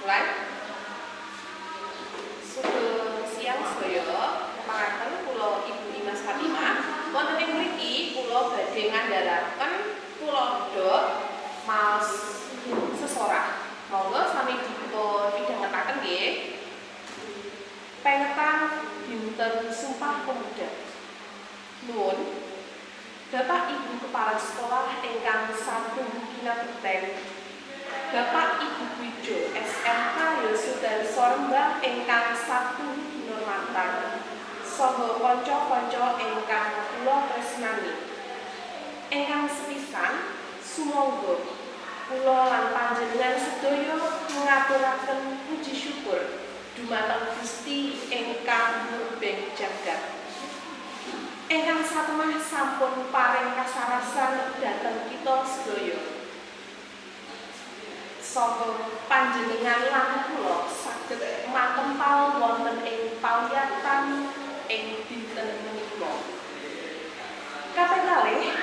Mulai. Sugeng siang sedaya. Tepangaken kula Ibu Imas Fatimah. Wonten ing mriki kula badhe ngandharaken tuladha maos sesorah. Monggo sami dipun midhangetaken nggih. Pengetan Dinten Sumpah Pemuda. Nuwun. Bapak Ibu Kepala Sekolah ingkang sampun kinabekten, Bapak Ibu Dwijo SMK Yosudarso Rembang ingkang sampun kinurmatan, saha kanca-kanca ingkang kula tresnani. Ingkang sepisan, sumangga kula lan panjenengan sedaya ngaturaken puji syukur dumateng Gusti ingkang murbeng jagat, ingkang satemah sampun paring kasarasan dhateng kita sedaya. Saha panjenengan lan kula saged makempal wonten ing pawiyatan ing dinten menika. Kaping kalih,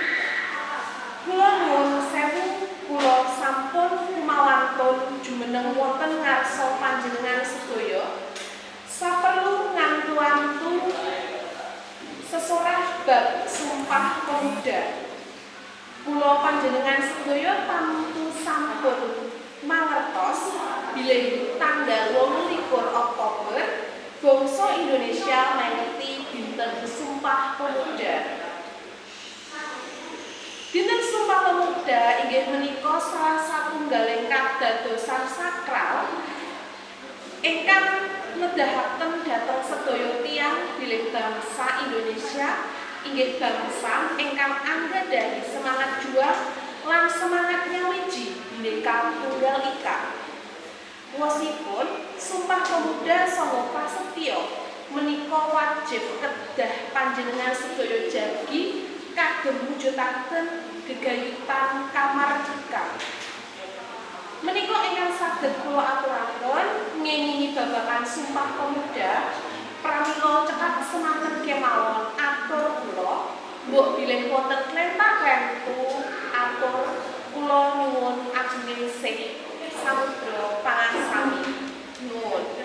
kula nuwun sewu, kula sampun kumawantun jumeneng wonten ngarsa panjenengan sedaya saperlu ngantu-antu sesorah bab Sumpah Pemuda. Kula panjenengan sedaya tamtu sampun mangertos bilih tanggal 28 Oktober bangsa Indonesia mengeti Dinten Sumpah Pemuda. Dinten Sumpah Pemuda inggih menika salah satunggaling kadadosan sakral ingkang nedahaken dhateng sedaya tiyang bilih bangsa Indonesia inggih bangsa ingkang anggadhahi semangat juang lan semangat nyawiji Bhinneka Tunggal Ika. Wosipun Sumpah Pemuda saha Prasetya menika wajib kedah panjenengan sedaya jagi kagem mujudaken gegayutan kamardikan. Menika ingkang saged kula aturaken ngengingi babagan Sumpah Pemuda. Pramila cekap semanten kemawon atur kula, mbok bilih wonten klenta-klentu atur kula nyuwun agunging sih samudra pangaksami. Nuwun.